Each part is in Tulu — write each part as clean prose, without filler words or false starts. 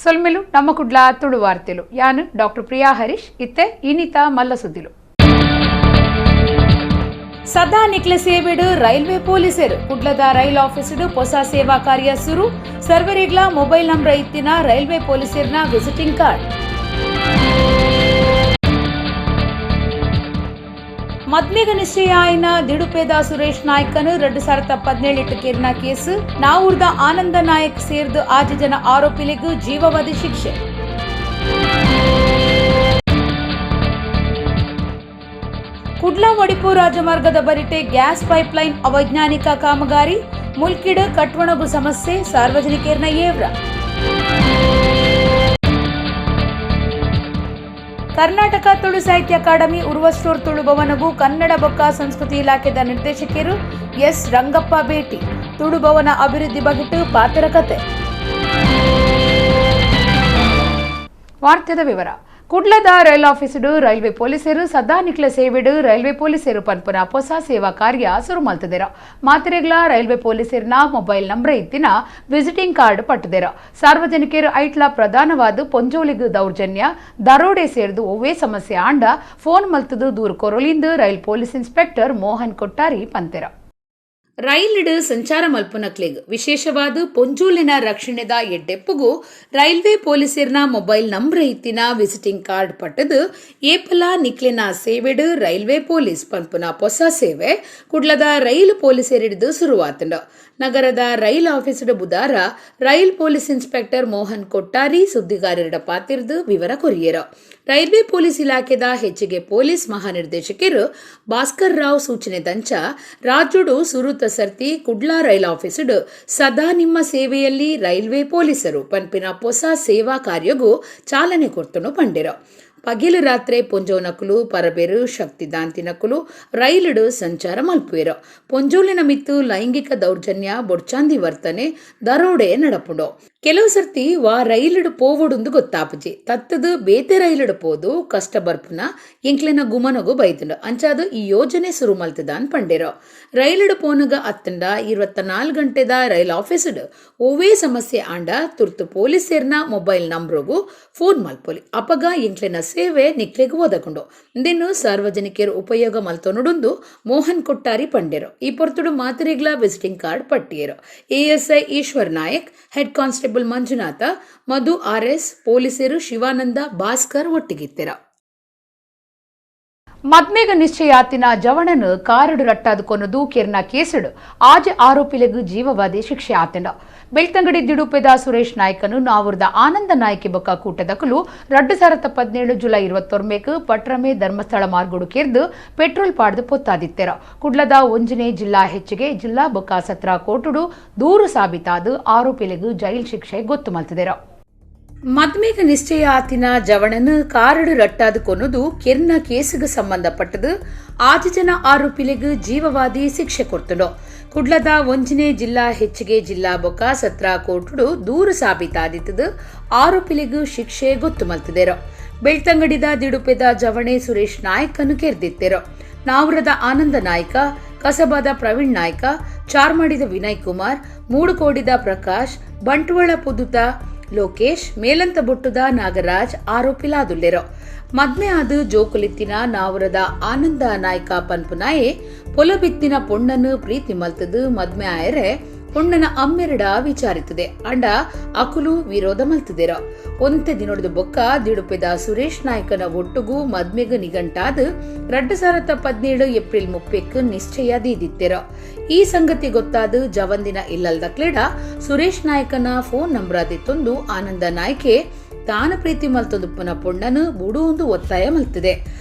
ಸೊಲ್ಮೆಲು ನಮ್ಮ ಕುಡ್ಲ ತುಳು ವಾರ್ತೆಲು. ಯಾನು ಡಾಕ್ಟರ್ ಪ್ರಿಯಾ ಹರೀಶ್. ಇತ್ತೆ ಇನಿತ ಮಲ್ಲ ಸುದ್ದಿಲು. ಸದಾ ನಿಕ್ಲೆ ಸೇವೆಡು ರೈಲ್ವೆ ಪೊಲೀಸರು. ಕುಡ್ಲದ ರೈಲ್ ಆಫೀಸುಡು ಹೊಸ ಸೇವಾ ಕಾರ್ಯ ಸುರು. ಸರ್ವರಿಗ್ಲ ಮೊಬೈಲ್ ನಂಬರ್ ಇತ್ತಿನ ರೈಲ್ವೆ ಪೊಲೀಸರ್ನ ವಿಸಿಟಿಂಗ್ ಕಾರ್ಡ್. ಮದ್ಮೆಗ ನಿಶ್ಚಯ ಆಯಿನ ದಿಡುಪೇದ ಸುರೇಶ್ ನಾಯ್ಕನು 2017 ಕೇರ್ನ ಕೇಸು. ನಾವೂರ್ದ ಆನಂದ ನಾಯಕ್ ಸೇರ್ದು 6 ಜನ ಆರೋಪಿಲಿಗೂ ಜೀವಾವಧಿ ಶಿಕ್ಷೆ. ಕುಡ್ಲ ಒಡಿಪು ರಾಜಮಾರ್ಗದ ಬರಿಟೆ ಗ್ಯಾಸ್ ಪೈಪ್ಲೈನ್ ಅವೈಜ್ಞಾನಿಕ ಕಾಮಗಾರಿ. ಮುಲ್ಕಿಡು ಕಟ್ವಣಗು ಸಮಸ್ಯೆ, ಸಾರ್ವಜನಿಕರ್ನ ಏವ್ರ. ಕರ್ನಾಟಕ ತುಳು ಸಾಹಿತ್ಯ ಅಕಾಡೆಮಿ ಉರ್ವಸ್ಟೋರ್ ತುಳು ಭವನಗೂ ಕನ್ನಡ ಬೊಕ್ಕ ಸಂಸ್ಕೃತಿ ಇಲಾಖೆದ ನಿರ್ದೇಶಕರು ಎಸ್ ರಂಗಪ್ಪ ಭೇಟಿ. ತುಳು ಭವನ ಅಭಿವೃದ್ಧಿ ಬಗೆಟು ಪಾತ್ರ ಕತೆ. ವಾರ್ತೆದ ವಿವರ. ಕುಡ್ಲದ ರೈಲ್ ಆಫೀಸುಡು ರೈಲ್ವೆ ಪೊಲೀಸರು ಸದಾ ನಿಕ್ಲ ಸೇವೆಡು ರೈಲ್ವೆ ಪೊಲೀಸರು ಪನ್ಪುನ ಹೊಸ ಸೇವಾ ಕಾರ್ಯ ಸುರು ಮಲ್ತದೆರ. ಮಾತ್ರೆಗ್ಲ ರೈಲ್ವೆ ಪೊಲೀಸರ್ನ ಮೊಬೈಲ್ ನಂಬರ್ ಇತ್ತಿನ ವಿಸಿಟಿಂಗ್ ಕಾರ್ಡ್ ಪಟ್ಟದೆರ. ಸಾರ್ವಜನಿಕರು ಐಟ್ಲ ಪ್ರಧಾನವಾದ ಪೊಂಜೋಲಿಗು ದೌರ್ಜನ್ಯ ದರೋಡೆ ಸೇರ್ದು ಒವ್ವೇ ಸಮಸ್ಯೆ ಆಂಡ ಫೋನ್ ಮಲ್ತದು ದೂರು ಕೊರೊಲಿಂದು rail police inspector Mohan Kottari ಪಂತೆರ. ರೈಲಿಡು ಸಂಚಾರ ಮಲ್ಪುನಕ್ಲೆಗ್ ವಿಶೇಷವಾದ ಪೊಂಜೋಲಿನ ರಕ್ಷಣೆದ ಎಡ್ಡೆಪ್ಪುಗು ರೈಲ್ವೆ ಪೊಲೀಸರ್ನ ಮೊಬೈಲ್ ನಂಬರ್ ಇತ್ತಿನ ವಿಸಿಟಿಂಗ್ ಕಾರ್ಡ್ ಪಟ್ಟದು ಏಪಲ ನಿಕ್ಲೆನ ಸೇವೆಡು ರೈಲ್ವೆ ಪೊಲೀಸ್ ಪನ್ಪುನ ಹೊಸ ಸೇವೆ ಕುಡ್ಲದ ರೈಲು ಪೊಲೀಸರಿಡ್ದು ಶುರುವಾತಂಡು. ನಗರದ rail ಆಫೀಸುಡು ಬುಧಾರ rail police inspector Mohan Kottari ಸುದ್ದಿಗಾರರ ಪಾತಿರ್ದು ವಿವರ ಕೊರಿಯರು. ರೈಲ್ವೆ ಪೊಲೀಸ್ ಇಲಾಖೆದ ಹೆಚ್ಚಿಗೆ ಪೊಲೀಸ್ ಮಹಾನಿರ್ದೇಶಕರು ಭಾಸ್ಕರ್ ರಾವ್ ಸೂಚನೆ ದಂಚ ರಾಜ್ಯಡು ಸುರುತ ಸರ್ತಿ ಕುಡ್ಲಾ ರೈಲ್ ಆಫೀಸುಡು ಸದಾ ನಿಮ್ಮ ಸೇವೆಯಲ್ಲಿ ರೈಲ್ವೆ ಪೊಲೀಸರು ಪನ್ಪಿನ ಹೊಸ ಸೇವಾ ಕಾರ್ಯಗೂ ಚಾಲನೆ ಕೊರ್ತನು ಪಂಡಿರು. ಪಗಿಲು ರಾತ್ರೆ ಪೊಂಜೋನಕುಲು ಪರಬೇರು ಶಕ್ತಿದಾಂತಿನಕುಲು ರೈಲುಡು ಸಂಚಾರ ಮಲ್ಪುವೆರು. ಪೊಂಜೋಲಿನ ಮಿತ್ತು ಲೈಂಗಿಕ ದೌರ್ಜನ್ಯ, ಬೊಡ್ಚಾಂದಿ ವರ್ತನೆ, ದರೋಡೆ ನಡಪುಂಡು. ಕೆಲವು ಸರ್ತಿ ವಾ ರೈಲುಡು ಪೋವೊಡುಂದು ಗೊತ್ತಾಪುಜಿ. ತತ್ತದು ಬೇತೆ ರೈಲುಡು ಪೋದು ಕಷ್ಟ ಬರ್ಪುನ ಎಂಕ್ಲೆನ ಗುಮನಗು ಬೈತುಂಡು. ಅಂಚಾದು ಈ ಯೋಜನೆ ಸುರು ಮಲ್ತದಾನ್ ಪಂಡೆರು. ರೈಲುಡು ಪೋನಗ ಅತ್ತಂಡ 24 ಗಂಟೆದ ರೈಲ್ ಆಫೀಸುಡು ಒವ್ವೇ ಸಮಸ್ಯೆ ಆಂಡ ತುರ್ತು ಪೊಲೀಸರ್ನ ಮೊಬೈಲ್ ನಂಬರ್ಗು ಫೋನ್ ಮಲ್ಪೊಲಿ. ಅಪಗ ಎಂಕ್ಲೆನ ಸೇವೆ ನಿಕ್ಲೆಗ್ ಓದಕೊಂಡು ದಿನ್ನು ಸಾರ್ವಜನಿಕರು ಉಪಯೋಗ ಮಲ್ತೊನುಡುಂದು ಮೋಹನ್ ಕೊಟ್ಟಾರಿ ಪಂಡೆರು. ಈ ಪೊರ್ತುಡು ಮಾತ್ರೆಗ್ಲ ವಿಸಿಟಿಂಗ್ ಕಾರ್ಡ್ ಪಟ್ಟಿಯರು. ASI Eshwar Nayak, head constable Manjunatha, Madhu RS, ಪೊಲೀಸರು ಶಿವಾನಂದ, ಭಾಸ್ಕರ್ ಒಟ್ಟಿಗಿತ್ತೆರ. ಮದ್ಮೆಗ ನಿಶ್ಚಯಾತಿನ ಜವಣನು ಕಾರಡು ರಟ್ಟಾದು ಕೊನದು ಕೆರ್ನ ಕೇಸುಡು ಆಜ ಆರೋಪಿಲೆಗು ಜೀವವಾದಿ ಶಿಕ್ಷೆ ಆತಂಡ. ಬೆಳ್ತಂಗಡಿ ದಿಡುಪೆದ ಸುರೇಶ್ ನಾಯ್ಕನು ನಾವೂರ್ದ ಆನಂದ ನಾಯ್ಕೆ ಬೊಕ್ಕ ಕೂಟದಕಲು 2017 ಜುಲೈ 29 ಪಟ್ರಮೆ ಧರ್ಮಸ್ಥಳ ಮಾರ್ಗೋಡು ಕೆರ್ದು ಪೆಟ್ರೋಲ್ ಪಾಡ್ದು ಪೊತ್ತಾದಿತ್ತೆರ. ಕುಡ್ಲದ ಒಂಜನೇ ಜಿಲ್ಲಾ ಹೆಚ್ಚಿಗೆ ಜಿಲ್ಲಾ ಬೊಕ್ಕ ಸತ್ರ ಕೋಟುಡು ದೂರು ಸಾಬೀತಾದು ಆರೋಪಿಲೆಗು ಜೈಲ್ ಶಿಕ್ಷೆ ಗೊತ್ತು ಮಲ್ತದೆರ. ಮದ್ಮೇಗ ನಿಶ್ಚಯ ಆತಿನ ಜವಣನು ಕಾರಡು ರಟ್ಟಾದು ಕೊನದು ಕೆರ್ನ ಕೇಸುಗೆ ಸಂಬಂಧಪಟ್ಟದು 6 ಜನ ಆರೋಪಿಲೆಗು ಜೀವವಾದಿ ಶಿಕ್ಷೆ ಕೊರ್ತುಂಡು. ಕುಡ್ಲದ ಒಂಜನೇ ಜಿಲ್ಲಾ ಹೆಚ್ಚಿಗೆ ಜಿಲ್ಲಾ ಬೊಕ್ಕ ಸತ್ರ ಕೋಟುಡು ದೂರು ಸಾಬೀತಾದಿತ್ತದು ಆರೋಪಿಲೆಗು ಶಿಕ್ಷೆ ಗೊತ್ತು ಮಲ್ತದೆರು. ಬೆಳ್ತಂಗಡಿದ ದಿಡುಪೆದ ಜವಣೆ ಸುರೇಶ್ ನಾಯ್ಕನು ಕೆರ್ದಿತ್ತೆರು. ನಾವ್ರದ ಆನಂದ ನಾಯ್ಕ, ಕಸಬಾದ ಪ್ರವೀಣ್ ನಾಯ್ಕ, ಚಾರ್ಮಾಡಿದ ವಿನಯ್ ಕುಮಾರ್, ಮೂಡುಕೋಡಿದ ಪ್ರಕಾಶ್, ಬಂಟ್ವಾಳ ಪುದುತ ಲೋಕೇಶ್, ಮೇಲಂತ ಬೊಟ್ಟುದ ನಾಗರಾಜ್ ಆರೋಪಿಲಾದುಲ್ಲೆರೋ. ಮದ್ಮೆ ಆದು ಜೋಕುಲಿತ್ತಿನ ನಾವರದ ಆನಂದ ನಾಯ್ಕ ಪನ್ಪುನಾಯೆ ಪೊಲಬಿತ್ತಿನ ಪೊಣ್ಣನು ಪ್ರೀತಿ ಮಲ್ತದು ಮದ್ಮೆ ಆಯರೆ ಪೊಣ್ಣನ ಅಮ್ಮೆರಡ ವಿಚಾರಿತದೆ. ಅಂಡ ಅಕುಲು ವಿರೋಧ ಮಲ್ತದೆರೋ. ಒಂತೆ ದಿನೊಡ್ದು ಬೊಕ್ಕ ದಿಡುಪೆದ ಸುರೇಶ್ ನಾಯ್ಕನ ಒಟ್ಟುಗು ಮದ್ಮೆಗು ನಿಗಂಟಾದ 2017 ಏಪ್ರಿಲ್ 30 ನಿಶ್ಚಯ ದೀದಿತ್ತೆರೋ. ಈ ಸಂಗತಿ ಗೊತ್ತಾದ ಜವಂದಿನ ಇಲ್ಲಲ್ದ ಕ್ಲೇಡ ಸುರೇಶ್ ನಾಯ್ಕನ ಫೋನ್ ನಂಬರಾದಿತ್ತೊಂದು ಆನಂದ ನಾಯ್ಕೆ ತಾನು ಪ್ರೀತಿ ಮಲ್ತೊಂದುಪ್ಪನ ಪೊಣ್ಣನು ಬುಡು ಒಂದು ಒತ್ತಾಯ ಮಲ್ತದೆ.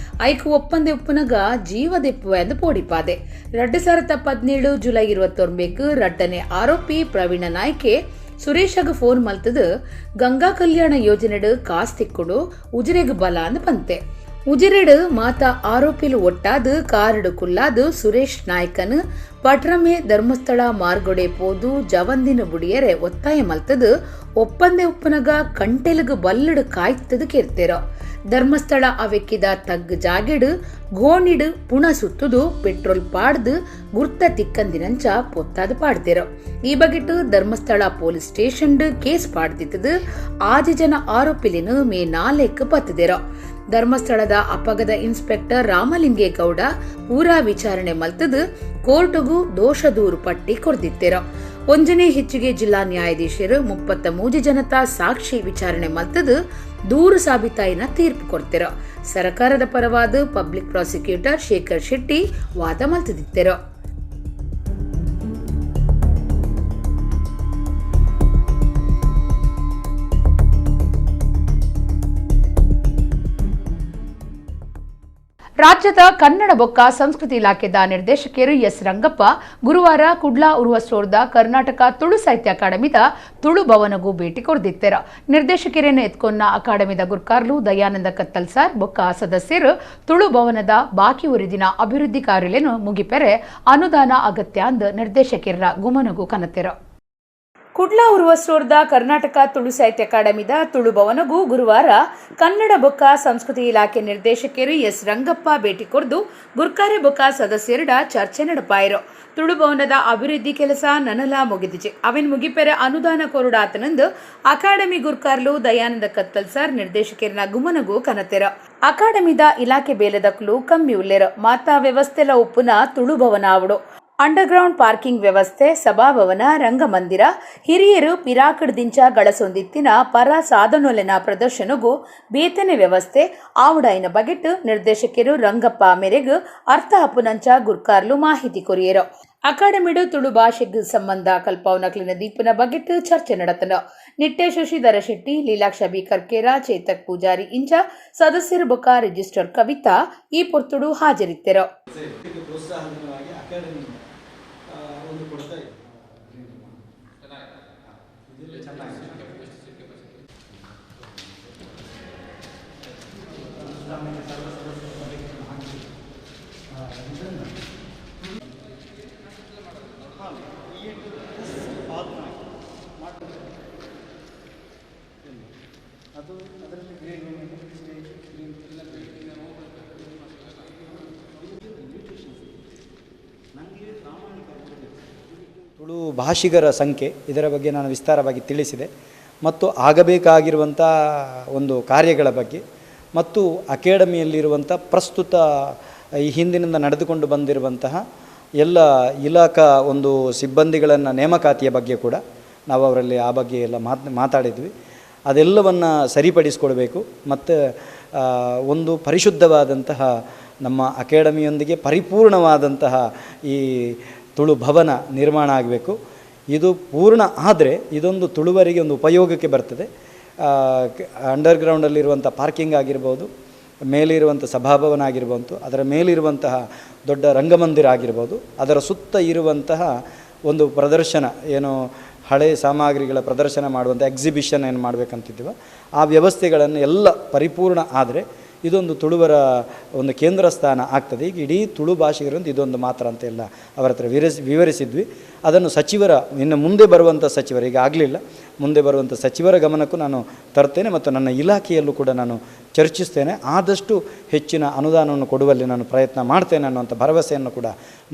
ಐಕು ಒಪ್ಪಂದೆ ಉಪ್ಪುನಗ ಜೀವದೆಪ್ಪುವ ಎಂದು ಪೋಡಿಪಾದೆ. 2017 ಜುಲೈ 29 ರಡ್ಡನೆ ಆರೋಪಿ ಪ್ರವೀಣ ನಾಯ್ಕೆ ಸುರೇಶಗ್ ಫೋನ್ ಮಲ್ತದು ಗಂಗಾ ಕಲ್ಯಾಣ ಯೋಜನೆಡು ಕಾಸ್ ತಿಕ್ಕುಡು ಉಜಿರೆಗ್ ಬಲ ಅಂದ್ ಪಂತೆ. ಉಜಿರೆಡು ಮಾತ ಆರೋಪಿಲು ಒಟ್ಟಾದು ಕಾರಡು ಕುಲ್ಲಾದು ಸುರೇಶ್ ನಾಯ್ಕನು ಪಟ್ರಮೆ ಧರ್ಮಸ್ಥಳ ಮಾರ್ಗೊಡೆ ಪೋದು ಜವಂದಿನ ಬುಡಿಯರೆ ಒತ್ತಾಯ ಮಲ್ತದು ಒಪ್ಪಂದೆ ಉಪ್ಪನಗ ಕಂಟೆಲುಗು ಬಲ್ಲಡು ಕಾಯ್ತದು ಕೆರ್ತೇರೋ. ಧರ್ಮಸ್ಥಳ ಅವೆಕ್ಕಿದ ತಗ್ಗ್ ಜಾಗೆಡ್ ಗೋಣಿಡ್ ಪುಣ ಸುತ್ತುದು ಪೆಟ್ರೋಲ್ ಪಾಡ್ದು ಗುರ್ತ ತಿಕ್ಕಂದಿನಂಚ ಪೊತ್ತಾದ್ ಪಾಡ್ದೆರ್. ಈ ಬಗೆಟ್ ಧರ್ಮಸ್ಥಳ ಪೊಲೀಸ್ ಸ್ಟೇಷನ್ ಕೇಸ್ ಪಾಡ್ದಿತ್ತದು 6 ಜನ ಆರೋಪಿಲಿನ ಮೇ 4 ಪತ್ತುದೆರ್. ಧರ್ಮಸ್ಥಳದ ಅಪಗದ ಇನ್ಸ್ಪೆಕ್ಟರ್ ರಾಮಲಿಂಗೇಗೌಡ ಪೂರಾ ವಿಚಾರಣೆ ಮಲ್ತದು ಕೋರ್ಟುಗು ದೋಷ ದೂರು ಪಟ್ಟಿ ಕೊರ್ದಿತ್ತೆರ್. ಒಂಜನೇ ಹೆಚ್ಚಿಗೆ ಜಿಲ್ಲಾ ನ್ಯಾಯಾಧೀಶರು 33 ಜನತಾ ಸಾಕ್ಷಿ ವಿಚಾರಣೆ ಮಲ್ತದು ದೂರು ಸಾಬೀತಾಯಿನ ತೀರ್ಪು ಕೊರ್ತೆರ್. ಸರ್ಕಾರದ ಪರವಾದ ಪಬ್ಲಿಕ್ ಪ್ರಾಸಿಕ್ಯೂಟರ್ ಶೇಖರ್ ಶೆಟ್ಟಿ ವಾದ ಮಲ್ತದಿತ್ತೆರ್. ರಾಜ್ಯದ ಕನ್ನಡ ಬೊಕ್ಕ ಸಂಸ್ಕೃತಿ ಇಲಾಖೆದ ನಿರ್ದೇಶಕರು ಎಸ್ ರಂಗಪ್ಪ ಗುರುವಾರ ಕುಡ್ಲಾ ಉರ್ವಸ್ಟೋರ್ದ ಕರ್ನಾಟಕ ತುಳು ಸಾಹಿತ್ಯ ಅಕಾಡೆಮಿದ ತುಳು ಭವನಗೂ ಭೇಟಿ ಕೊರ್ದಿತ್ತೆರ್. ನಿರ್ದೇಶಕರೇನು ಎತ್ಕೊನ್ನ ಅಕಾಡೆಮಿದ ಗುರ್ಕಾರ್ಲು ದಯಾನಂದ ಕತ್ತಲ್ ಸಾರ್ ಬೊಕ್ಕ ಸದಸ್ಯರು ತುಳು ಭವನದ ಬಾಕಿ ಉರಿದಿನ ಅಭಿವೃದ್ಧಿ ಕಾರ್ಯಲೇನು ಮುಗಿಪೆರೆ ಅನುದಾನ ಅಗತ್ಯ ಅಂದ್ ನಿರ್ದೇಶಕರ ಗುಮನಗೂ ಕನತೆರ್. ಕುಡ್ಲಾ ಉರ್ವಸ್ಟೋರ್ದ ಕರ್ನಾಟಕ ತುಳು ಸಾಹಿತ್ಯ ಅಕಾಡೆಮಿದ ತುಳು ಭವನಗೂ ಗುರುವಾರ ಕನ್ನಡ ಬೊಕ್ಕ ಸಂಸ್ಕೃತಿ ಇಲಾಖೆ ನಿರ್ದೇಶಕರು ಎಸ್ ರಂಗಪ್ಪ ಭೇಟಿ ಕೊರ್ದು ಗುರ್ಕಾರೆ ಬೊಕ್ಕ ಸದಸ್ಯರಡ ಚರ್ಚೆ ನಡಪಾಯರು. ತುಳು ಭವನದ ಅಭಿವೃದ್ಧಿ ಕೆಲಸ ನನಲಾ ಮುಗಿದಿಜೆ, ಅವೆನ್ ಮುಗಿಪೆರೆ ಅನುದಾನ ಕೊರುಡಾತನಂದು ಅಕಾಡೆಮಿ ಗುರ್ಕಾರ್ಲು ದಯಾನಂದ ಕತ್ತಲ್ ಸರ್ ನಿರ್ದೇಶಕರನ ಗುಮನಗೂ ಕನತೆರ. ಅಕಾಡೆಮಿದ ಇಲಾಖೆ ಬೇಲೆದಕ್ಲು ಕಮ್ಮಿ ಉಲ್ಲೇರು, ಮಾತಾ ವ್ಯವಸ್ಥೆಲ ಉಪ್ಪುನ ತುಳು ಭವನ ಆವಡು. ಅಂಡರ್ಗ್ರೌಂಡ್ ಪಾರ್ಕಿಂಗ್ ವ್ಯವಸ್ಥೆ, ಸಭಾಭವನ, ರಂಗಮಂದಿರ, ಹಿರಿಯರು ಪಿರಾಕಡ್ದಿಂಚ ಗಳಸೊಂದಿತ್ತಿನ ಪರ ಸಾಧನೊಲೆನ ಪ್ರದರ್ಶನಗೂ ಬೇತನೆ ವ್ಯವಸ್ಥೆ ಆವಡಾಯಿನ ಬಗೆಟ್ ನಿರ್ದೇಶಕರು ರಂಗಪ್ಪ ಮೇರೆಗ್ ಅರ್ಥ ಅಪ್ಪುನಂಚ ಗುರ್ಕಾರ್ಲು ಮಾಹಿತಿ ಕೊರಿಯರು. ಅಕಾಡೆಮಿಡು ತುಳು ಭಾಷೆಗ್ ಸಂಬಂಧ ಕಲ್ಪಾವನಕ್ಲಿನ ದೀಪನ ಬಗೆಟ್ ಚರ್ಚೆ ನಡತನ. ನಿಟ್ಟೆ ಶಶಿಧರ ಶೆಟ್ಟಿ, ಲೀಲಾಕ್ಷ ಬಿ ಕರ್ಕೇರ, ಚೇತಕ್ ಪೂಜಾರಿ ಇಂಚ ಸದಸ್ಯರು ಬೊಕ್ಕ ರಿಜಿಸ್ಟರ್ ಕವಿತಾ ಈ ಪೊರ್ತುಡು ಹಾಜರಿತ್ತೆರು. ತುಳು ಭಾಷಿಗರ ಸಂಖ್ಯೆ ಇದರ ಬಗ್ಗೆ ನಾನು ವಿಸ್ತಾರವಾಗಿ ತಿಳಿಸಿದೆ ಮತ್ತು ಆಗಬೇಕಾಗಿರುವಂಥ ಒಂದು ಕಾರ್ಯಗಳ ಬಗ್ಗೆ ಮತ್ತು ಅಕಾಡೆಮಿಯಲ್ಲಿರುವಂಥ ಪ್ರಸ್ತುತ ಈ ಹಿಂದಿನಿಂದ ನಡೆದುಕೊಂಡು ಬಂದಿರುವಂತಹ ಎಲ್ಲ ಇಲಾಖಾ ಒಂದು ಸಿಬ್ಬಂದಿಗಳನ್ನು ನೇಮಕಾತಿಯ ಬಗ್ಗೆ ಕೂಡ ನಾವು ಅವರಲ್ಲಿ ಆ ಬಗ್ಗೆ ಎಲ್ಲ ಮಾತಾಡಿದ್ವಿ. ಅದೆಲ್ಲವನ್ನು ಸರಿಪಡಿಸಿಕೊಳ್ಬೇಕು ಮತ್ತು ಒಂದು ಪರಿಶುದ್ಧವಾದಂತಹ ನಮ್ಮ ಅಕಾಡೆಮಿಯೊಂದಿಗೆ ಪರಿಪೂರ್ಣವಾದಂತಹ ಈ ತುಳು ಭವನ ನಿರ್ಮಾಣ ಆಗಬೇಕು. ಇದು ಪೂರ್ಣ ಆದರೆ ಇದೊಂದು ತುಳುವರಿಗೆ ಒಂದು ಉಪಯೋಗಕ್ಕೆ ಬರ್ತದೆ. ಅಂಡರ್ಗ್ರೌಂಡಲ್ಲಿರುವಂಥ ಪಾರ್ಕಿಂಗ್ ಆಗಿರ್ಬೋದು, ಮೇಲಿರುವಂಥ ಸಭಾಭವನ ಆಗಿರ್ಬೋದು, ಅದರ ಮೇಲಿರುವಂತಹ ದೊಡ್ಡ ರಂಗಮಂದಿರ ಆಗಿರ್ಬೋದು, ಅದರ ಸುತ್ತ ಇರುವಂತಹ ಒಂದು ಪ್ರದರ್ಶನ ಏನು ಹಳೆ ಸಾಮಗ್ರಿಗಳ ಪ್ರದರ್ಶನ ಮಾಡುವಂಥ ಎಕ್ಸಿಬಿಷನ್ ಏನು ಮಾಡಬೇಕಂತಿದ್ದೀವೋ ಆ ವ್ಯವಸ್ಥೆಗಳನ್ನು ಎಲ್ಲ ಪರಿಪೂರ್ಣ ಆದರೆ ಇದೊಂದು ತುಳುವರ ಒಂದು ಕೇಂದ್ರ ಸ್ಥಾನ ಆಗ್ತದೆ. ಈಗ ಇಡೀ ತುಳು ಭಾಷೆಗರಂತ ಇದೊಂದು ಮಾತ್ರ ಅಂತ ಎಲ್ಲ ಅವರ ಹತ್ರ ವಿವರಿಸಿದ್ವಿ. ಅದನ್ನು ಸಚಿವರ ಇನ್ನು ಮುಂದೆ ಬರುವಂಥ ಸಚಿವರು, ಈಗ ಆಗಲಿಲ್ಲ, ಮುಂದೆ ಬರುವಂಥ ಸಚಿವರ ಗಮನಕ್ಕೂ ನಾನು ತರ್ತೇನೆ ಮತ್ತು ನನ್ನ ಇಲಾಖೆಯಲ್ಲೂ ಕೂಡ ನಾನು ಚರ್ಚಿಸ್ತೇನೆ. ಆದಷ್ಟು ಹೆಚ್ಚಿನ ಅನುದಾನವನ್ನು ಕೊಡುವಲ್ಲಿ ನಾನು ಪ್ರಯತ್ನ ಮಾಡ್ತೇನೆ ಅನ್ನುವಂಥ ಭರವಸೆಯನ್ನು ಕೂಡ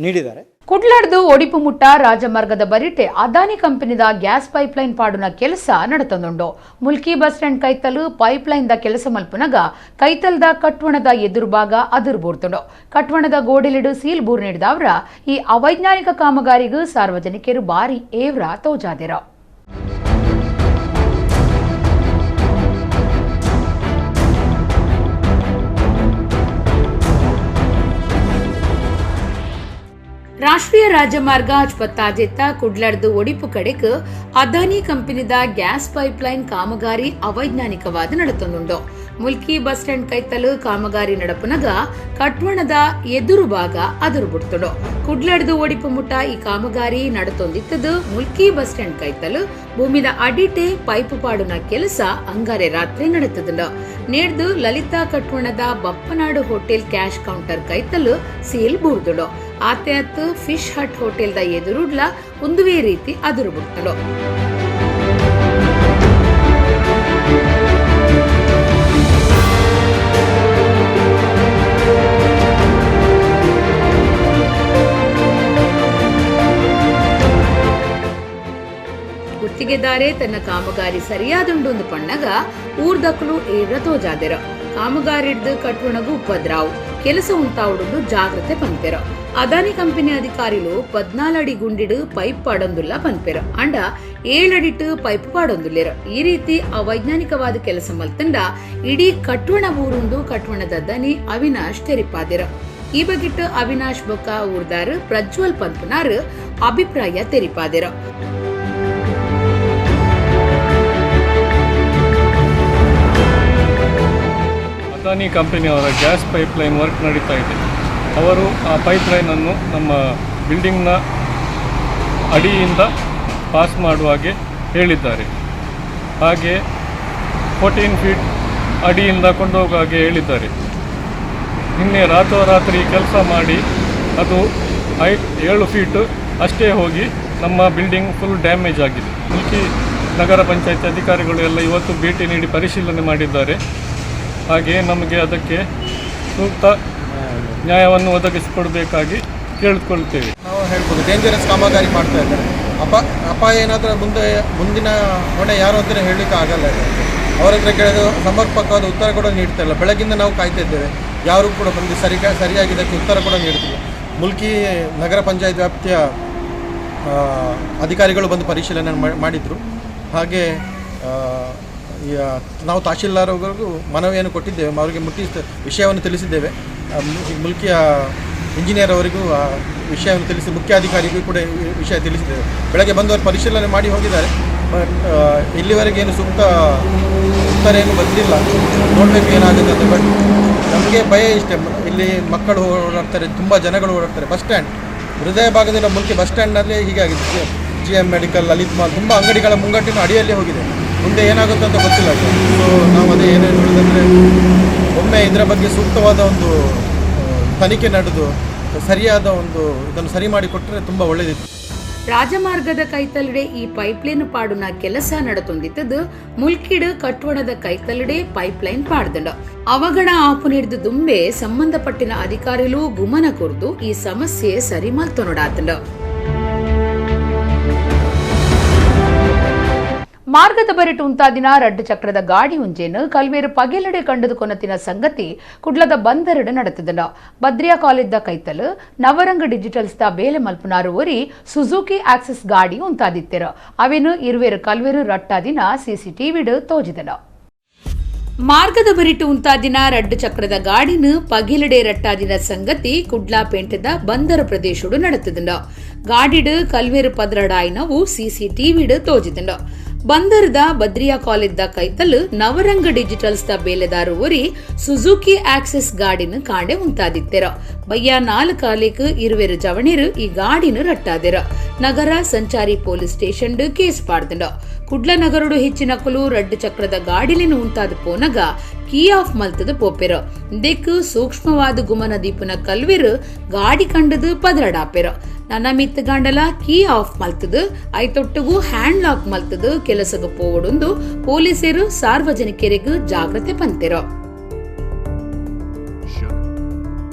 ನೀಡಿದ್ದಾರೆ. ಕುಡ್ಲಾಡ್ದು ಒಡಿಪು ಮುಟ್ಟ ರಾಜಮಾರ್ಗದ ಬರಿಟೆ ಅದಾನಿ ಕಂಪನಿದ ಗ್ಯಾಸ್ ಪೈಪ್ಲೈನ್ ಪಾಡುನ ಕೆಲಸ ನಡತಂದುಂಡು. ಮುಲ್ಕಿ ಬಸ್ ಸ್ಟ್ಯಾಂಡ್ ಕೈತಲು ಪೈಪ್ಲೈನ್ the ಕೆಲಸ ಮಲ್ಪುನಗ ಕೈತಲ್ದ ಕಟ್ವಣದ ಎದುರುಭಾಗ ಅದುರು ಬೂರ್ತುಂಡು. ಕಟ್ವಣದ ಗೋಡೆಲಿಡು ಸೀಲ್ ಬೂರ್ ನೀಡಿದವರ ಈ ಅವೈಜ್ಞಾನಿಕ ಕಾಮಗಾರಿಗೂ ಸಾರ್ವಜನಿಕರು ಬಾರಿ ಏವ್ರ ತೋಜಾದಿರ. ರಾಷ್ಟ್ರೀಯ ರಾಜಮಾರ್ಗ ಅಚ್ಪತ್ತಾಜೆತ್ತ ಕುಡ್ಲಡ್ದು ಒಡಿಪು ಕಡೆಕ್ ಅದಾನಿ ಕಂಪನಿದ ಗ್ಯಾಸ್ ಪೈಪ್ಲೈನ್ ಕಾಮಗಾರಿ ಅವೈಜ್ಞಾನಿಕವಾದ ನಡತೊಂದುಂಡು. ಮುಲ್ಕಿ ಬಸ್ ಸ್ಟ್ಯಾಂಡ್ ಕೈತಲು ಕಾಮಗಾರಿ ನಡಪುನಗ ಕಟ್ವಣದ ಎದುರು ಭಾಗ ಅದುರು ಬಿಡ್ತುಂಡು. ಕುಡ್ಲಡ್ದು ಒಡಿಪು ಮುಟ್ಟ ಈ ಕಾಮಗಾರಿ ನಡತೊಂದಿತ್ತದು ಮುಲ್ಕಿ ಬಸ್ ಸ್ಟ್ಯಾಂಡ್ ಕೈತಲು ಭೂಮಿದ ಅಡಿಟೆ ಪೈಪು ಪಾಡುನ ಕೆಲಸ ಅಂಗಾರೆ ರಾತ್ರಿ ನಡತದುಂಡು. ನೇಡ್ದು ಲಲಿತಾ ಕಟ್ವಣದ ಬಪ್ಪನಾಡು ಹೋಟೆಲ್ ಕ್ಯಾಶ್ ಕೌಂಟರ್ ಕೈತಲು ಸೀಲ್ ಬೂರ್ದುಂಡು. ಆತೆ ಅತ್ತು ಫಿಶ್ ಹಟ್ ಹೋಟೆಲ್ದ ಎದುರುಡ್ಲ ಒಂದುವೇ ರೀತಿ ಅದುರು ಬಿಡ್ತಳು. ಗುತ್ತಿಗೆದಾರೆ ತನ್ನ ಕಾಮಗಾರಿ ಸರಿಯಾದುಂಡು ಪಣ್ಣಗ ಊರ್ದಕ್ಲು ಏವ್ರ ತೋಜಾದೆರು. ಕಾಮಗಾರಿಡ್ದು ಕಟ್ವಣಗು ಉಪದ್ರಾವು ಕೆಲಸ ಉಂಟಾವುಡು ಜಾಗ್ರತೆ ಪನ್ಪೆರು. ಅದಾನಿ ಕಂಪನಿ ಅಧಿಕಾರಿಲು 14 ಅಡಿ ಗುಂಡಿಡು ಪೈಪ್ ಪಾಡೊಂದುಲ್ಲ ಪನ್ಪೆರು. ಅಂಡ 7 ಅಡಿಟ್ಟು ಪೈಪ್ ಪಾಡೊಂದುಲ್ಲೆರು. ಈ ರೀತಿ ಅವೈಜ್ಞಾನಿಕವಾದ ಕೆಲಸ ಮಲ್ತಂಡ ಇಡೀ ಕಟ್ವಣ ಊರುಂದು ಕಟ್ವಣದ ದನಿ ಅವಿನಾಶ್ ತೆರಿಪಾದೆರು. ಈ ಬಗ್ಗಿಟ್ಟು ಅವಿನಾಶ್ ಬೊಕ್ಕ ಊರ್ದಾರು ಪ್ರಜ್ವಲ್ ಪನ್ಪುನಾರು ಅಭಿಪ್ರಾಯ ತೆರಿಪಾದೆರು. ಅದಾನಿ ಕಂಪನಿಯವರ ಗ್ಯಾಸ್ ಪೈಪ್ಲೈನ್ ವರ್ಕ್ ನಡೀತಾ ಇದೆ. ಅವರು ಆ ಪೈಪ್ಲೈನನ್ನು ನಮ್ಮ ಬಿಲ್ಡಿಂಗ್ನ ಅಡಿಯಿಂದ ಪಾಸ್ ಮಾಡುವ ಹಾಗೆ ಹೇಳಿದ್ದಾರೆ. ಹಾಗೆ 14 ಫೀಟ್ ಅಡಿಯಿಂದ ಕೊಂಡೋಗುವ ಹಾಗೆ ಹೇಳಿದ್ದಾರೆ. ನಿನ್ನೆ ರಾತ್ರೋರಾತ್ರಿ ಕೆಲಸ ಮಾಡಿ ಅದು 7 ಫೀಟ್ ಅಷ್ಟೇ ಹೋಗಿ ನಮ್ಮ ಬಿಲ್ಡಿಂಗ್ ಫುಲ್ ಡ್ಯಾಮೇಜ್ ಆಗಿದೆ. ಮುಲ್ಕಿ ನಗರ ಪಂಚಾಯತ್ ಅಧಿಕಾರಿಗಳು ಎಲ್ಲ ಇವತ್ತು ಭೇಟಿ ನೀಡಿ ಪರಿಶೀಲನೆ ಮಾಡಿದ್ದಾರೆ. ಹಾಗೆಯೇ ನಮಗೆ ಅದಕ್ಕೆ ಸೂಕ್ತ ನ್ಯಾಯವನ್ನು ಒದಗಿಸಿಕೊಡಬೇಕಾಗಿ ಕೇಳಿಕೊಳ್ತೇವೆ. ನಾವು ಹೇಳ್ಬೋದು ಡೇಂಜರಸ್ ಕಾಮಗಾರಿ ಮಾಡ್ತಾ ಇದ್ದಾರೆ. ಅಪಾಯ ಏನಾದರೂ ಮುಂದಿನ ಹೊಣೆ ಯಾರು ಅಂತಲೇ ಹೇಳಲಿಕ್ಕೆ ಆಗಲ್ಲ. ಅವರ ಹತ್ರ ಕೇಳಿದ ಸಮರ್ಪಕವಾದ ಉತ್ತರ ಕೂಡ ನೀಡ್ತಾ ಇಲ್ಲ. ಬೆಳಗಿಂದ ನಾವು ಕಾಯ್ತಾ ಇದ್ದೇವೆ, ಯಾರೂ ಕೂಡ ಬಂದು ಸರಿಯಾಗಿ ಇದಕ್ಕೆ ಉತ್ತರ ಕೂಡ ನೀಡ್ತಿಲ್ಲ. ಮುಲ್ಕಿ ನಗರ ಪಂಚಾಯತ್ ವ್ಯಾಪ್ತಿಯ ಅಧಿಕಾರಿಗಳು ಬಂದು ಪರಿಶೀಲನೆ ಮಾಡಿದರು. ಹಾಗೆ ನಾವು ತಹಶೀಲ್ದಾರ್ ಅವರಿಗೂ ಮನವಿಯನ್ನು ಕೊಟ್ಟಿದ್ದೇವೆ, ಅವರಿಗೆ ಮುಟ್ಟಿಸಿದ ವಿಷಯವನ್ನು ತಿಳಿಸಿದ್ದೇವೆ. ಮುಲ್ಕಿಯ ಇಂಜಿನಿಯರ್ ಅವರಿಗೂ ಆ ವಿಷಯವನ್ನು ತಿಳಿಸಿ ಮುಖ್ಯಾಧಿಕಾರಿಗೂ ಕೂಡ ವಿಷಯ ತಿಳಿಸಿದ್ದೇವೆ. ಬೆಳಗ್ಗೆ ಬಂದು ಅವರು ಪರಿಶೀಲನೆ ಮಾಡಿ ಹೋಗಿದ್ದಾರೆ. ಬಟ್ ಇಲ್ಲಿವರೆಗೆ ಏನು ಸೂಕ್ತ ಉತ್ತರ ಏನು ಬಂದಿಲ್ಲ. ನೋಡಬೇಕು ಏನಾಗುತ್ತೆ ಅಂತ. ಬಟ್ ನಮಗೆ ಭಯ ಇಷ್ಟೇ, ಇಲ್ಲಿ ಮಕ್ಕಳು ಓಡಾಡ್ತಾರೆ, ತುಂಬ ಜನಗಳು ಓಡಾಡ್ತಾರೆ. ಬಸ್ ಸ್ಟ್ಯಾಂಡ್ ಹೃದಯ ಭಾಗದಿಂದ ಮುಲ್ಕಿ ಬಸ್ ಸ್ಟ್ಯಾಂಡ್ನಲ್ಲೇ ಹೀಗೆ ಆಗಿದೆ. GM medical, Lalit mall, ತುಂಬ ಅಂಗಡಿಗಳ ಮುಂಗಟ್ಟಿನ ಅಡಿಯಲ್ಲಿ ಹೋಗಿದೆ. ಮುಂದೆ ಏನಾಗುತ್ತೆ ಅಂತ ಗೊತ್ತಿಲ್ಲ. ಸೊ ನಾವು ಅದೇ ಏನೇನು ಹೇಳೋದಂದರೆ, ಒಮ್ಮೆ ಇದರ ಬಗ್ಗೆ ಸೂಕ್ತವಾದ ಒಂದು ತನಿಖೆ ನಡೆದು ಸರಿಯಾದ ಒಂದು ಇದನ್ನು ಸರಿ ಮಾಡಿಕೊಟ್ಟರೆ ತುಂಬ ಒಳ್ಳೆಯದಿತ್ತು. ರಾಜಮಾರ್ಗದ ಕೈತಲ್ಡೆ ಈ ಪೈಪ್ಲೈನ್ ಪಾಡುನ ಕೆಲಸ ನಡತೊಂದಿತ್ತದು. ಮುಲ್ಕಿಡು ಕಟ್ವಣದ ಕೈತಲ್ಡೆ ಪೈಪ್ಲೈನ್ ಪಾಡ್ದಂಡ ಅವಗಣ ಆಪು ನೀಡಿದ ದುಂಬೆ ಸಂಬಂಧಪಟ್ಟಿನ ಅಧಿಕಾರಿಗಳು ಗುಮನ ಕೊರ್ದು ಈ ಸಮಸ್ಯೆ ಸರಿ ಮಲ್ತೊನೊಡಾತಂಡ. ಮಾರ್ಗದ ಬರಿಟು ಉಂತಾದಿನ ರಡ್ಡು ಚಕ್ರದ ಗಾಡಿ ಉಂಜೇನು ಕಲ್ವೇರು ಪಗೆಲಡೆ ಕಂಡದು ಕೊನತಿನ ಸಂಗತಿ ಕುಡ್ಲದ ಬಂದರಡು ನಡೆತದನ. ಬದ್ರಿಯಾ ಕಾಲೇಜ್ದ ಕೈತಲು ನವರಂಗ ಡಿಜಿಟಲ್ಸ್ the ಬೇಲೆ ಮಲ್ಪುನಾರು ಒರಿ ಸುಜುಕಿ ಆಕ್ಸೆಸ್ ಗಾಡಿ ಉಂತಾದಿತ್ತೆರು. ಅವೇನು ಇರುವೇರು ಕಲ್ವೇರು ರಟ್ಟಾದಿನ ಸಿಸಿಟಿವಿಡು ತೋಜಿದನ. ಮಾರ್ಗದ ಬರಿಟು ಉಂತಾದಿನ ರಡ್ಡು ಚಕ್ರದ ಗಾಡಿನ ಪಗಿಲಡೆ ರಟ್ಟಾದಿನ ಸಂಗತಿ ಕುಡ್ಲಾ ಪೇಂಟದ ಬಂದರ ಪ್ರದೇಶಡು ನಡೆತದಂಡ. ಗಾಡಿಡು ಕಲ್ವೇರು ಪದ್ರಡಾಯಿನವು ಸಿಸಿಟಿವಿಡು ತೋಜಿದಂಡ. ಬಂದರದ ಬದ್ರಿಯಾ ಕಾಲೇಜ್ದ ಕೈತಲ್ ನವರಂಗ ಡಿಜಿಟಲ್ಸ್ the ಬೇಲೆದಾರು ಒರಿ ಸುಜುಕಿ ಆಕ್ಸೆಸ್ ಗಾಡಿನ ಕಾಂಡೆ ಉಂತಾದಿತ್ತೆರ. ಬಯ್ಯ 4 ಕಾಲೇಕ್ ಇರುವೆರು ಜವಣಿರು ಈ ಗಾಡಿನ ರಟ್ಟಾದಿರ. ನಗರ ಸಂಚಾರಿ ಪೊಲೀಸ್ ಸ್ಟೇಷನ್ ಕೇಸ್ ಪಾಡ್ದಂಡ. ಕುಡ್ಲ ನಗರಡು ಹೆಚ್ಚಿನಕುಲು ರಡ್ಡು ಚಕ್ರದ ಗಾಡಿಲಿನ ಉಂತಾದ ಪೋನಗ ಕೀ ಆಫ್ ಮಲ್ತದ ಪೋಪೆರ. ದೆಕ್ ಸೂಕ್ಷ್ಮವಾದ ಗುಮನ ದೀಪನ ಕಲ್ವೆರು ಗಾಡಿ ಕಂಡದು ಪದರಡಾಪೆರ. ನನ್ನ ಮಿತ್ ಗಂಡಲ ಕೀ ಆಫ್ ಮಲ್ತದು ಐತೊಟ್ಟುಗು ಹ್ಯಾಂಡ್ ಲಾಕ್ ಮಲ್ತದು ಕೆಲಸಗ ಪೋವಡೊಂದು ಪೊಲೀಸರು ಸಾರ್ವಜನಿಕರಿಗೂ ಜಾಗ್ರತೆ ಪಂತೆರ.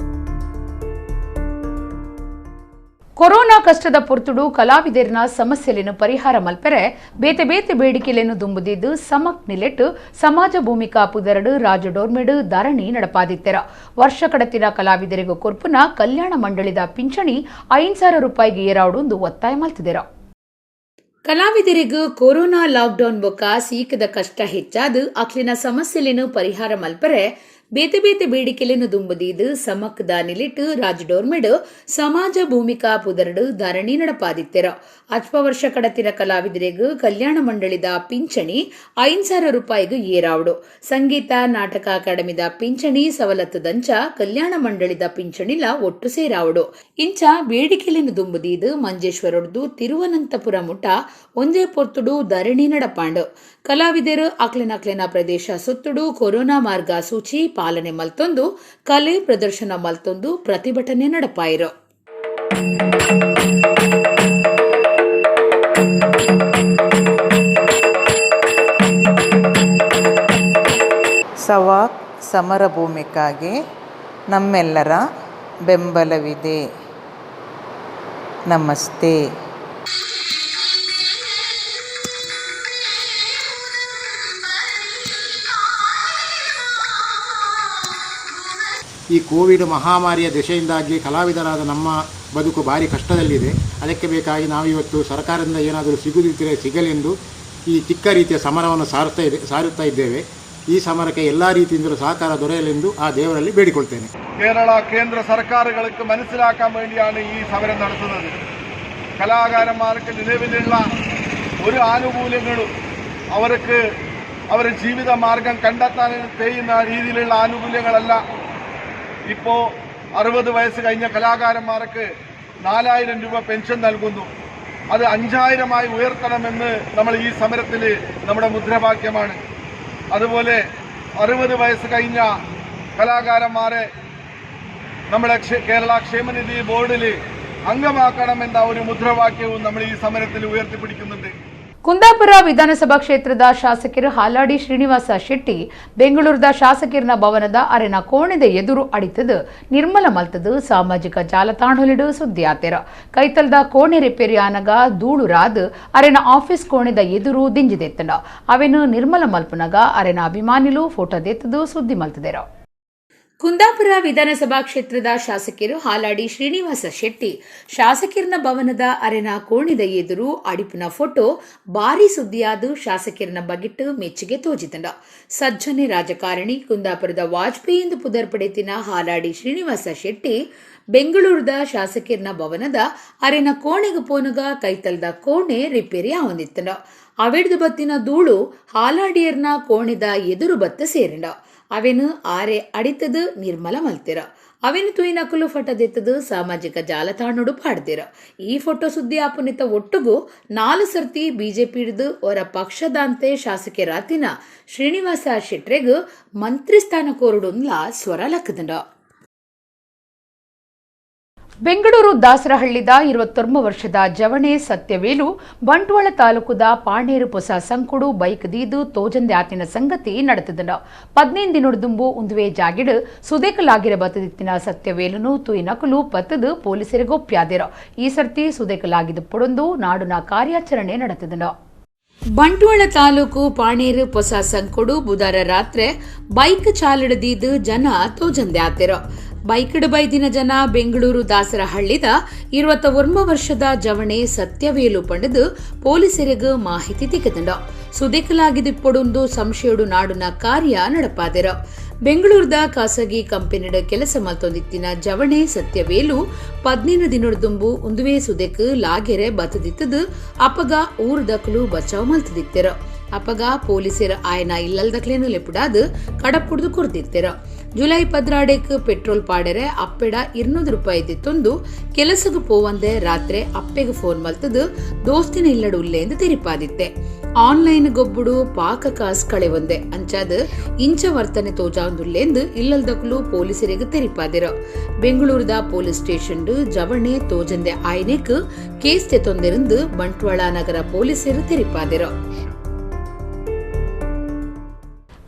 ಕೊರೋನಾ ಕಷ್ಟದ ಪೊರ್ತುಡು ಕಲಾವಿದರಿನ ಸಮಸ್ಯೆಯನ್ನು ಪರಿಹಾರ ಮಲ್ಪೆರೆ ಬೇತೆ ಬೇತೆ ಬೇಡಿಕೆಗಳನ್ನು ದುಂಬುದಿದ್ದು ಸಮಕ್ ನಿಲೆಟ್ಟು ಸಮಾಜ ಭೂಮಿಕಾ ಪುದರಡು ರಾಜಡೋರ್ಮೆಡು ಧರಣಿ ನಡಪಾದಿತ್ತೆರ. ವರ್ಷ ಕಡತಿನ ಕಲಾವಿದರಿಗೂ ಕೊರ್ಪುನ ಕಲ್ಯಾಣ ಮಂಡಳಿದ ಪಿಂಚಣಿ 5,000 ರೂಪಾಯಿಗೆ ಏರಾವುಡು ಒತ್ತಾಯ ಮಲ್ತಿದೆರ. ಕಲಾವಿದರಿಗೂ ಕೊರೋನಾ ಲಾಕ್ಡೌನ್ ಬೊಕ್ಕ ಸೀಕದ ಕಷ್ಟ ಹೆಚ್ಚಾದ ಅಕ್ಲಿನ ಸಮಸ್ಯೆಯನ್ನು ಪರಿಹಾರ ಮಲ್ಪರೆ ಬೇತೆ ಬೇತೆ ಬೇಡಿಕೆಗಳನ್ನು ದುಂಬುದೀದು ಸಮಕ್ದ ನಿಲಿಟ್ಟು ರಾಜಡೋರ್ಮೆಡು ಸಮಾಜ ಭೂಮಿಕಾ ಪುದರಡು ಧರಣಿ ನಡಪಾದಿತ್ತೆರ. ಅಲ್ಪ ವರ್ಷ ಕಡತಿನ ಕಲಾವಿದರಿಗೂ ಕಲ್ಯಾಣ ಮಂಡಳಿದ ಪಿಂಚಣಿ 5,000 ರೂಪಾಯಿಗೂ ಏರಾವುಡು. ಸಂಗೀತ ನಾಟಕ ಅಕಾಡೆಮಿದ ಪಿಂಚಣಿ ಸವಲತ್ತು ದಂಚ ಕಲ್ಯಾಣ ಮಂಡಳಿದ ಪಿಂಚಣಿಲ ಒಟ್ಟು ಸೇರಾವುಡು. ಇಂಚ ಬೇಡಿಕೆಗಳನ್ನು ದುಂಬುದೀದು ಮಂಜೇಶ್ವರೊಡ್ದು ತಿರುವನಂತಪುರ ಮುಟ ಒಂದೇ ಪೊರ್ತುಡು ಧರಣಿ ನಡಪಾಂಡು. ಕಲಾವಿದರು ಅಕ್ಲೆನಕ್ಲೆನ ಪ್ರದೇಶ ಸುತ್ತುಡು ಕೊರೋನಾ ಮಾರ್ಗಸೂಚಿ ಪಾಲನೆ ಮಲ್ತೊಂದು ಕಲೆ ಪ್ರದರ್ಶನ ಮಲ್ತೊಂದು ಪ್ರತಿಭಟನೆ ನಡಪಾಯಿರು. ಸವಾಕ್ ಸಮರ ಭೂಮಿಕಾಗೆ ನಮ್ಮೆಲ್ಲರ ಬೆಂಬಲವಿದೆ. ನಮಸ್ತೆ. ಈ ಕೋವಿಡ್ ಮಹಾಮಾರಿಯ ದೆಸೆಯಿಂದಾಗಿ ಕಲಾವಿದರಾದ ನಮ್ಮ ಬದುಕು ಭಾರಿ ಕಷ್ಟದಲ್ಲಿದೆ. ಅದಕ್ಕೆ ಬೇಕಾಗಿ ನಾವಿವತ್ತು ಸರ್ಕಾರದಿಂದ ಏನಾದರೂ ಸಿಗುದಿದ್ದರೆ ಸಿಗಲೆಂದು ಈ ಚಿಕ್ಕ ರೀತಿಯ ಸಮರವನ್ನು ಸಾರುತ್ತಾ ಇದ್ದೇವೆ. ಈ ಸಮರಕ್ಕೆ ಎಲ್ಲ ರೀತಿಯಿಂದಲೂ ಸಹಕಾರ ದೊರೆಯಲೆಂದು ಆ ದೇವರಲ್ಲಿ ಬೇಡಿಕೊಳ್ತೇನೆ. കേരള കേന്ദ്ര സർക്കാരുകൾക്ക് മനസ്സിലാക്കാൻ വേണ്ടിയാണ് ഈ സമരം നടത്തുന്നത്. കലാകാരന്മാർക്ക് നിലവിലുള്ള ഒരു ആനുകൂല്യങ്ങളും അവർക്ക് അവരുടെ ജീവിത മാർഗം കണ്ടെത്താൻ കഴിയുന്ന രീതിയിലുള്ള ആനുകൂല്യങ്ങളല്ല. ഇപ്പോൾ 60 വയസ്സ് കഴിഞ്ഞ കലാകാരന്മാർക്ക് 4000 രൂപ പെൻഷൻ നൽകുന്നു. അത് 5000 ഉയർത്തണമെന്ന് നമ്മൾ ഈ സമരത്തിൽ നമ്മുടെ മുദ്രാവാക്യമാണ്. അതുപോലെ 60 വയസ്സ് കഴിഞ്ഞ കലാകാരന്മാരെ നമ്മുടെ കേരള ക്ഷേമനിധി ബോർഡിൽ അംഗമാക്കണമെന്ന ഒരു മുദ്രാവാക്യവും നമ്മൾ ഈ സമരത്തിൽ ഉയർത്തിപ്പിടിക്കുന്നുണ്ട്. ಕುಂದಾಪುರ ವಿಧಾನಸಭಾ ಕ್ಷೇತ್ರದ ಶಾಸಕರು ಹಾಲಾಡಿ ಶ್ರೀನಿವಾಸ ಶೆಟ್ಟಿ ಬೆಂಗಳೂರದ ಶಾಸಕರನ ಭವನದ ಅರೆನ ಕೋಣೆದ ಎದುರು ಅಡಿತದು ನಿರ್ಮಲ ಮಲ್ತದು ಸಾಮಾಜಿಕ ಜಾಲತಾಣಲಿಡು ಸುದ್ದಿ ಆತೆರ. ಕೈತಲ್ದ ಕೋಣೆ ರಿಪೇರಿ ಆನಗ ಧೂಳುರಾದ್ ಅರೆನ ಆಫೀಸ್ ಕೋಣೆದ ಎದುರು ದಿಂಜಿದೆತ್ತಂಡ. ಅವೆನು ನಿರ್ಮಲ ಮಲ್ಪನಗ ಅರೆನ ಅಭಿಮಾನಿಲು ಫೋಟೋ ದೆತ್ತದು ಸುದ್ದಿ ಮಲ್ತದೆರ. ಕುಂದಾಪುರ ವಿಧಾನಸಭಾ ಕ್ಷೇತ್ರದ ಶಾಸಕರು ಹಾಲಾಡಿ ಶ್ರೀನಿವಾಸ ಶೆಟ್ಟಿ ಶಾಸಕಿರನ ಭವನದ ಅರೆನ ಕೋಣಿದ ಎದುರು ಅಡಿಪಿನ ಫೋಟೋ ಭಾರಿ ಸುದ್ದಿಯಾದ ಶಾಸಕಿರನ ಬಗಿಟ್ಟು ಮೆಚ್ಚುಗೆ ತೋಜಿತಂಡ. ಸಜ್ಜನೆ ರಾಜಕಾರಣಿ ಕುಂದಾಪುರದ ವಾಜಪೇಯಿ ಎಂದು ಪುದರ್ ಪಡೆತಿನ ಹಾಲಾಡಿ ಶ್ರೀನಿವಾಸ ಶೆಟ್ಟಿ ಬೆಂಗಳೂರದ ಶಾಸಕಿರನ ಭವನದ ಅರೆನ ಕೋಣೆಗೆ ಪೋನಗ ಕೈತಲ್ದ ಕೋಣೆ ರಿಪೇರಿ ಆವಂದಿತ್ತಂಡ. ಅವೆಡ್ದು ಬತ್ತಿನ ಧೂಳು ಹಾಲಾಡಿಯರ್ನ ಕೋಣೆದ ಎದುರು ಬತ್ತ ಸೇರಿಂಡ. ಅವೆನು ಆರೆ ಅಡಿತದು ನಿರ್ಮಲ ಮಲ್ತಿರ. ಅವೆನು ತುಯಿನಕುಲು ಫಟದೆತ್ತದು ಸಾಮಾಜಿಕ ಜಾಲತಾಣಡು ಪಾಡ್ದಿರ. ಈ ಫೋಟೋ ಸುದ್ದಿ ಆಪುನಿತ ಒಟ್ಟುಗು 4 ಸರ್ತಿ ಬಿಜೆಪಿ ಹಿಡಿದು ಅವರ ಪಕ್ಷದಾಂತೆ ಶಾಸಕರಾತಿನ ಶ್ರೀನಿವಾಸ ಶೆಟ್ರೆಗ್ ಮಂತ್ರಿ ಸ್ಥಾನ ಕೋರುಡುನ್ಲ ಸ್ವರ ಲಕ್ಕದಂಡ. ಬೆಂಗಳೂರು ದಾಸರಹಳ್ಳಿದ 29 ವರ್ಷದ ಜವಣೆ ಸತ್ಯವೇಲು ಬಂಟ್ವಾಳ ತಾಲೂಕುದ ಪಾಣೇರು ಪೊಸ ಸಂಕುಡು ಬೈಕ್ ದೀದು ತೋಜಂದೆ ಆತಿನ ಸಂಗತಿ ನಡೆತದಂಡ. 15 ದಿನದುಂಬು ಉಂದುವೆ ಜಾಗಿಡು ಸುದೇಕಲಾಗಿರ ಬತ್ತದಿತ್ತಿನ ಸತ್ಯವೇಲುನು ತುಯಿನಕುಲು ಪತ್ತದು ಪೊಲೀಸರಿಗೊಪ್ಪ್ಯಾದಿರ. ಈ ಸರ್ತಿ ಸುದೇಕಲಾಗಿದ್ದು ಪೊಡೊಂದು ನಾಡುನ ಕಾರ್ಯಾಚರಣೆ ನಡೆತದಂಡ. ಬಂಟ್ವಾಳ ತಾಲೂಕು ಪಾಣೇರು ಪೊಸ ಸಂಕುಡು ಬುಧಾರ ರಾತ್ರಿ ಬೈಕ್ ಚಾಲಿಡದೀದು ಜನ ತೋಜಂದೆ ಆತಿರ. ಬೈಕಿಡು ಬೈದಿನ ಜನ ಬೆಂಗಳೂರು ದಾಸರಹಳ್ಳಿದ 29 ವರ್ಷದ ಜವಣೆ ಸತ್ಯವೇಲು ಪಂಡದು ಪೊಲೀಸರಿಗೆ ಮಾಹಿತಿ ತಿಕ್ಕದಂಡ. ಸುದೇಕಲಾಗಿದ್ದಿಪ್ಪೊಡೊಂದು ಸಂಶಯಡು ನಾಡುನ ಕಾರ್ಯ ನಡಪಾದಿರ. ಬೆಂಗಳೂರದ ಖಾಸಗಿ ಕಂಪನಿಡ ಕೆಲಸ ಮಲ್ತೊಂದಿತ್ತಿನ ಜವಣೆ ಸತ್ಯವೇಲು 15 ದಿನದುಂಬು ಉಂದುವೆ ಸುದೆಕ್ ಲಾಗೆರೆ ಬತ್ತದಿತ್ತದು ಅಪಗ ಊರ್ದಕ್ಲು ಬಚಾವ್ ಮಲ್ತದಿತ್ತಿರ. ಅಪಗ ಪೊಲೀಸರ ಆಯನ ಇಲ್ಲಲ್ದಕ್ಲೇನು ಲೆಪುಡಾದು ಕಡಪುಡ್ದು ಕೊರ್ದಿತ್ತಿರ. ಜುಲೈ 12 ಪೆಟ್ರೋಲ್ ಪಾಡೆರೆ ಅಪ್ಪೆಡ 200 ರೂಪಾಯಿ ದಿತ್ತೊಂದು ಕೆಲಸಕ್ಕೆ ಪೋವಂದೆ ರಾತ್ರಿ ಅಪ್ಪೆಗೆ ಫೋನ್ ಮಲ್ತದು ದೋಸ್ತಿನ ಇಲ್ಲಡು ಉಲ್ಲೆ ಎಂದು ತೆರಿಪಾದಿತ್ತೆ. ಆನ್ಲೈನ್ ಗೊಬ್ಬುಡು ಪಾಕ ಕಾಸ್ ಕಳೆ ಒಂದೆ ಅಂಚಾದ ಇಂಚ ವರ್ತನೆ ತೋಜಾಂದುಲ್ಲೆಂದು ಇಲ್ಲಲ್ದಕ್ಲು ಪೊಲೀಸರಿಗೆ ತೆರಿಪಾದಿರ. ಬೆಂಗಳೂರದ ಪೊಲೀಸ್ ಸ್ಟೇಷನ್ ಜವಣೆ ತೋಜಂದೆ ಆಯ್ನೆಕ್ ಕೇಸ್ ತೆತ್ತೊಂದಿರಂದು ಬಂಟ್ವಾಳ ನಗರ ಪೊಲೀಸರು ತೆರಿಪಾದಿರ.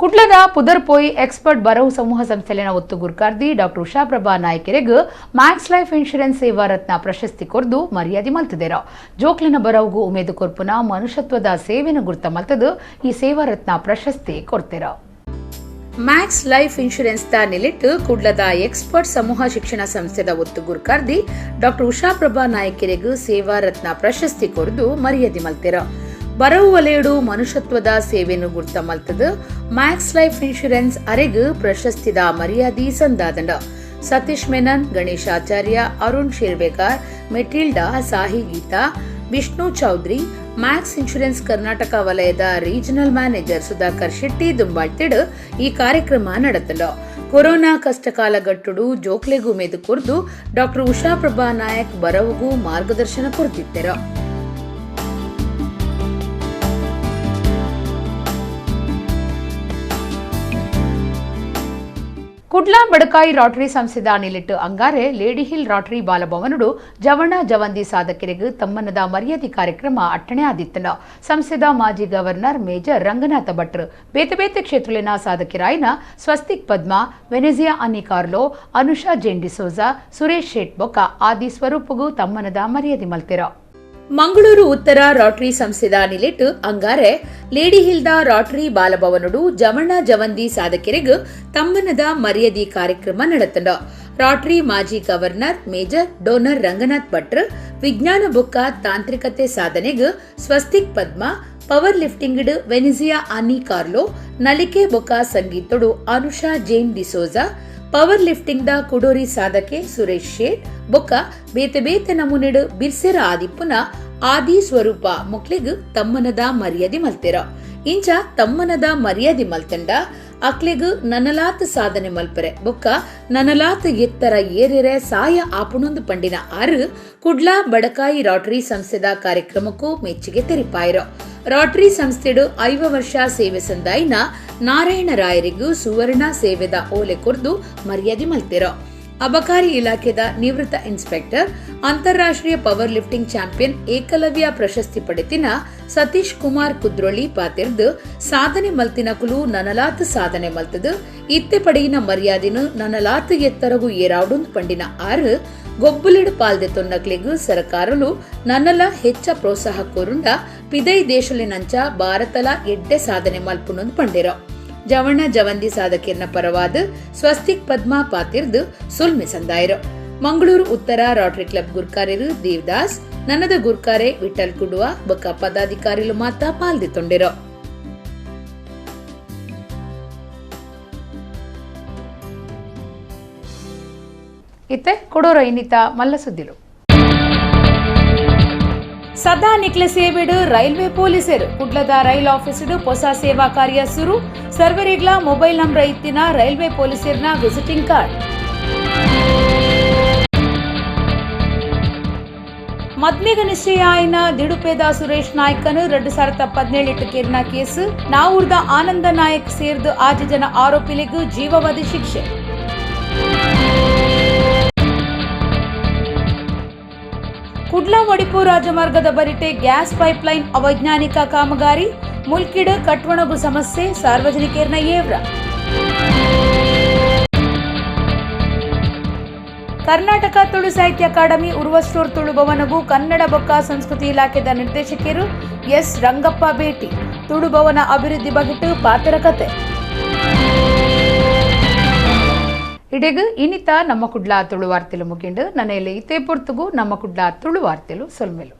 ಕುಡ್ಲದ ಪುದರ್ಪೋಯಿ ಎಕ್ಸ್ಪರ್ಟ್ ಬರವು ಸಮೂಹ ಸಂಸ್ಥೆಲಿನ ಒತ್ತು ಗುರ್ಕಾರ್ದಿ ಡಾಕ್ಟರ್ ಉಷಾಪ್ರಭಾ ನಾಯ್ಕೆರೆಗ್ Max life insurance ಸೇವಾ ರತ್ನ ಪ್ರಶಸ್ತಿ ಕೊರ್ದು ಮರ್ಯಾದೆ ಮಲ್ತದೇರ. ಜೋಕ್ಲಿನ ಬರವುಗು ಉಮೇದು ಕೊರ್ಪುನ ಮನುಷ್ಯತ್ವದ ಸೇವೆನ ಗುರ್ತ ಮಲ್ತದು ಈ ಸೇವಾ ರತ್ನ ಪ್ರಶಸ್ತಿ ಕೊರ್ತೆರ. Max life insurance the ನೆಲೆಟ್ಟು ಕುಡ್ಲದ ಎಕ್ಸ್ಪರ್ಟ್ ಸಮೂಹ ಶಿಕ್ಷಣ ಸಂಸ್ಥೆದ ಒತ್ತು ಗುರ್ಕಾರ್ದಿ ಡಾಕ್ಟರ್ ಉಷಾಪ್ರಭಾ ನಾಯ್ಕೆರೆಗ್ ಸೇವಾ ರತ್ನ ಪ್ರಶಸ್ತಿ ಕೊರ್ದು ಮರ್ಯಾದೆ ಮಲ್ತೆರ. ಬರವು ವಲಯಡು ಮನುಷ್ಯತ್ವದ ಸೇವೆಯನ್ನು ಗುರ್ತ ಮಲ್ತದು Max life insurance ಅರೆಗ್ ಪ್ರಶಸ್ತಿದ ಮರ್ಯಾದಿ ಸಂದಾದಂಡ. ಸತೀಶ್ ಮೆನನ್, ಗಣೇಶ್ ಆಚಾರ್ಯ, ಅರುಣ್ ಶಿರ್ಬೇಕರ್, ಮೆಟಿಲ್ಡಾ, ಸಾಹಿ ಗೀತಾ, ವಿಷ್ಣು ಚೌಧರಿ, ಮ್ಯಾಕ್ಸ್ ಇನ್ಶೂರೆನ್ಸ್ ಕರ್ನಾಟಕ ವಲಯದ ರೀಜನಲ್ ಮ್ಯಾನೇಜರ್ ಸುಧಾಕರ್ ಶೆಟ್ಟಿ ದುಂಬಾಳ್ತಿಡು ಈ ಕಾರ್ಯಕ್ರಮ ನಡೆತಂಡ. ಕೊರೋನಾ ಕಷ್ಟಕಾಲ ಗಟ್ಟುಡು ಜೋಕ್ಲೆಗೂ ಮೇದು ಕುರ್ದು ಡಾಕ್ಟರ್ ಉಷಾಪ್ರಭಾ ನಾಯಕ್ ಬರವುಗೂ ಮಾರ್ಗದರ್ಶನ ಕೊರ್ತಿತ್ತೆರ. ಕುಡ್ಲಾ ಬಡಕಾಯಿ ರಾಟರಿ ಸಂಸ್ಥೆದ ನಿಲಿಟ್ಟು ಅಂಗಾರೆ lady hill Rotary ಬಾಲಭವನಡು ಜವಣ ಜವಂದಿ ಸಾಧಕರಿಗೆ ತಮ್ಮನದ ಮರ್ಯಾದೆ ಕಾರ್ಯಕ್ರಮ ಅಟ್ಟಣೆ ಆದಿತ್ತನ. ಸಂಸ್ಥೆದ ಮಾಜಿ ಗವರ್ನರ್ ಮೇಜರ್ ರಂಗನಾಥ ಭಟ್ರು ಬೇತೆ ಬೇತೆ ಕ್ಷೇತ್ರಲಿನ ಸಾಧಕರಾಯಿನ ಸ್ವಸ್ತಿಕ್ ಪದ್ಮ, ವೆನೆಜಿಯಾ ಅನ್ನಿ ಕಾರ್ಲೋ, ಅನುಷಾ ಜೇಂಡಿಸೋಜಾ, ಸುರೇಶ್ ಶೇಟ್ ಬೊಕ್ಕ ಆದಿ ಸ್ವರೂಪಗೂ ತಮ್ಮನದ ಮರ್ಯಾದೆ ಮಲ್ತಿರ. ಮಂಗಳೂರು ಉತ್ತರ ರಾಟರಿ ಸಂಸ್ಥೆದ ನಿಲೆಟ್ ಅಂಗಾರೆ ಲೇಡಿ ಹಿಲ್ದ ರಾಟರಿ ಬಾಲಭವನಡು ಜವಣ್ಣ ಜವಂದಿ ಸಾಧಕರಿಗ್ ತಮ್ಮನದ ಮರ್ಯಾದಿ ಕಾರ್ಯಕ್ರಮ ನಡೆತಂಡ. ರಾಟರಿ ಮಾಜಿ ಗವರ್ನರ್ ಮೇಜರ್ ಡೋನರ್ ರಂಗನಾಥ್ ಭಟ್ರು ವಿಜ್ಞಾನ ಬೊಕ್ಕ ತಾಂತ್ರಿಕತೆ ಸಾಧನೆಗ್ ಸ್ವಸ್ತಿಕ್ ಪದ್ಮ, ಪವರ್ ಲಿಫ್ಟಿಂಗ್ ವೆನಿಸಿಯಾ ಅನಿ ಕಾರ್ಲೋ, ನಲಿಕೆ ಬೊಕ್ಕ ಸಂಗೀತಡು Anusha Jain D'Souza, power lifting the ಕುಡೋರಿ ಸಾಧಕೆ ಸುರೇಶ್ ಶೇಟ್ ಬೊಕ್ಕ ಬೇತೆ ಬೇತೆ ನಮೂನೆಡು ಬಿರ್ಸೆರ ಆದಿಪ್ಪುನ ಆದಿ ಸ್ವರೂಪ ಮುಕ್ಲಿಗ್ ತಮ್ಮನದ ಮರ್ಯಾದೆ ಮಲ್ತೆರ. ಇಂಚ ತಮ್ಮನದ ಮರ್ಯಾದೆ ಮಲ್ತಂಡ ಅಕ್ಲೆಗ್ ನನಲಾತ್ ಸಾಧನೆ ಮಲ್ಪರೆ ಬೊಕ್ಕ ನನಲಾತ್ ಎತ್ತರ ಏರೆರೆ ಸಾಯ ಆಪುಣೊಂದು ಪಂಡಿನ ಆರು ಕುಡ್ಲಾ ಬಡಕಾಯಿ ರಾಟರಿ ಸಂಸ್ಥೆದ ಕಾರ್ಯಕ್ರಮಕ್ಕೂ ಮೆಚ್ಚುಗೆ ತೆರಿಪಾಯಿರು. ರಾಟರಿ ಸಂಸ್ಥೆಡು 50 ವರ್ಷ ಸೇವೆ ಸಂದಾಯಿನ ನಾರಾಯಣ ರಾಯರಿಗೂ ಸುವರ್ಣ ಸೇವೆದ ಓಲೆ ಕೊರ್ದು ಮರ್ಯಾದೆ ಮಲ್ತೆರು. ಅಬಕಾರಿ ಇಲಾಖೆದ ನಿವೃತ್ತ ಇನ್ಸ್ಪೆಕ್ಟರ್, ಅಂತಾರಾಷ್ಟ್ರೀಯ ಪವರ್ ಲಿಫ್ಟಿಂಗ್ ಚಾಂಪಿಯನ್ ಏಕಲವ್ಯ ಪ್ರಶಸ್ತಿ ಪಡೆತಿನ ಸತೀಶ್ ಕುಮಾರ್ ಕುದ್ರೊಳ್ಳಿ ಪಾತಿರ್ದು ಸಾಧನೆ ಮಲ್ತಿನಕುಲು ನನಲಾತ್ ಸಾಧನೆ ಮಲ್ತದು ಇತ್ತೆ ಪಡೆಯಿನ ಮರ್ಯಾದಿನು ನನಲಾತ್ ಎತ್ತರಗು ಏರಾವುಡುಂದು ಪಂಡಿನ ಆರು ಗೊಬ್ಬುಲಿಡು ಪಾಲ್ದೆ ತೊನ್ನಕ್ಲೆಗು ಸರ್ಕಾರಲು ನನ್ನಲ ಹೆಚ್ಚ ಪ್ರೋತ್ಸಾಹ ಕೋರುಂಡ ಪಿದೈ ದೇಶಲಿನಂಚ ಭಾರತಲ ಎಡ್ಡೆ ಸಾಧನೆ ಮಲ್ಪುನೊಂದು ಪಂಡಿರೋ. ಜವಣ್ಣ ಜವಂದಿ ಸಾಧಕಿಯನ್ನ ಪರವಾದ ಸ್ವಸ್ತಿಕ್ ಪದ್ಮಾ ಪಾತಿರ್ದು ಸುಲ್ಮೆ ಸಂದಾಯರು. ಮಂಗಳೂರು ಉತ್ತರ ರಾಟರಿ ಕ್ಲಬ್ ಗುರ್ಕಾರ್ಯರು ದೇವದಾಸ್, ನನ್ನದ ಗುರ್ಕಾರೆ ವಿಠಲ್ ಕುಡುವ ಬೊಕ್ಕ ಪದಾಧಿಕಾರಿಲು ಮಾತಾ ಪಾಲ್ದಿ ತೊಂಡಿರೋ. ಇತ್ತೆ ಕೊಡೋರ ಇನ್ನಿತ ಮಲ್ಲ ಸುದ್ದಿಲು. ಸದಾ ನಿಕ್ಲೆ ಸೇವೆಡು ರೈಲ್ವೆ ಪೊಲೀಸರು ಕುಡ್ಲದ ರೈಲ್ ಆಫೀಸುಡು ಹೊಸ ಸೇವಾ ಕಾರ್ಯ ಸುರು. ಸರ್ವರಿಗ್ಲ ಮೊಬೈಲ್ ನಂಬರ್ ಇತ್ತಿನ ರೈಲ್ವೆ ಪೊಲೀಸರ್ನ ವಿಸಿಟಿಂಗ್ ಕಾರ್ಡ್. ಮದ್ಮೆಗ ನಿಶ್ಚಯ ಆಯ್ನ ದಿಡುಪೇದ ಸುರೇಶ್ ನಾಯ್ಕನು 2017 ಕೇರ್ನ ಕೇಸು. ನಾವೂರ್ದ ಆನಂದ ನಾಯಕ್ ಸೇರ್ದು 6 ಜನ ಆರೋಪಿಲಿಗೂ ಜೀವಾವಧಿ ಶಿಕ್ಷೆ. ಕುಡ್ಲ ಒಡಿಪು ರಾಜಮಾರ್ಗದ ಬರಿಟೆ ಗ್ಯಾಸ್ ಪೈಪ್ಲೈನ್ ಅವೈಜ್ಞಾನಿಕ ಕಾಮಗಾರಿ, ಮುಲ್ಕಿಡು ಕಟ್ವಣಗು ಸಮಸ್ಯೆ, ಸಾರ್ವಜನಿಕರ್ನ ಏವ್ರ. ಕರ್ನಾಟಕ ತುಳು ಸಾಹಿತ್ಯ ಅಕಾಡೆಮಿ ಉರ್ವಸ್ಟೋರ್ ತುಳು ಭವನಗೂ ಕನ್ನಡ ಬೊಕ್ಕ ಸಂಸ್ಕೃತಿ ಇಲಾಖೆದ ನಿರ್ದೇಶಕರು ಎಸ್ ರಂಗಪ್ಪ ಭೇಟಿ. ತುಳು ಭವನ ಅಭಿವೃದ್ಧಿ ಬಗೆಟು ಪಾತ್ರಕತೆ. ಇಡೆಗು ಇನಿತ ನಮ್ಮ ಕುಡ್ಲ ತುಳು ವಾರ್ತೆಲು ಮುಗಿಂಡು. ನನ್ನೆಲ್ಲ ಇತೇ ಪೊರ್ತುಗು ನಮ್ಮ ಕುಡ್ಲ ತುಳು ವಾರ್ತೆಲು ಸೊಲ್ಮೆಲು.